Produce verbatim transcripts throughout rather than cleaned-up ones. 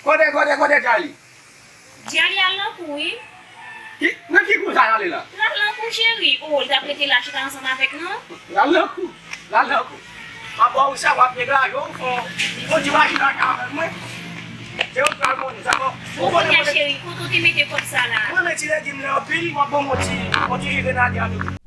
Kote, kote, kote Djali? Djali al nan kou, wi. Ki, nan ki kou sa l ale la? L al nan kou, cheri. O, li t ap rete la chita ansanm avèk nou. L al nan kou. L al nan kou. M ap ba w sa, w ap degaje w, fò w di w aji kaka avèk mwen. Se ou k pral konnen, sa fò. Bon, kounye a, cheri, kote w te mete kòb sa la? Mwen men ti legim nan anpil, m ap ban w yon ti, yon ti ji grenadya tou.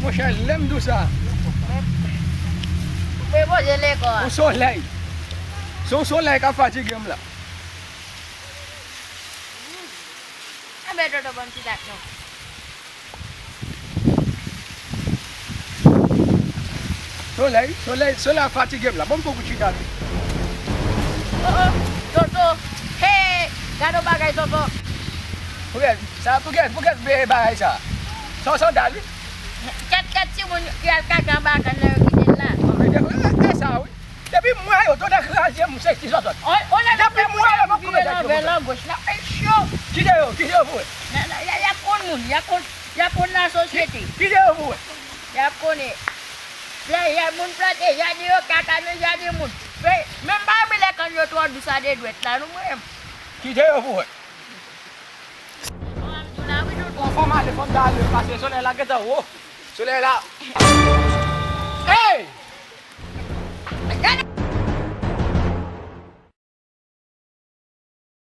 Monchè, lè m di w sa. Mwen poze lekò a. Yon solèy. Se yon solèy k ap fatige m la. Anben, Toto, ban m ti dat non. Solèy, solèy, solèy ap fatige m la. Ban m pran kout chita tou. Oh, oh, Toto. Hey, gade yon bagay, Toto. Poukè, sa, poukè, poukè veye bagay sa? Se yon sandal, wi. Kèt, kèt timoun ki al kaka anba kann nan yo kite l la. E, e, e sa, wi. Depi m wè yo, Toto kraze m, se ti zòzòt. Depi m wè yo, m ap koupe tèt yo konsa. L ap fè cho. Kite yo, kite yo pou wè. Y ap konn moun, y ap konn, y ap konn lasosyete. Kite yo pou wè. Y ap konnen. Plè, y ap moun plante jaden yo, kaka nan jaden moun. Menm pa renmen lè kann yo twò dous a de dwèt la, nou mwen. Kite yo pou wè. Bon, fò m ale, fò m ta ale, paske solèy la gentan wo. Solèy la. Hey!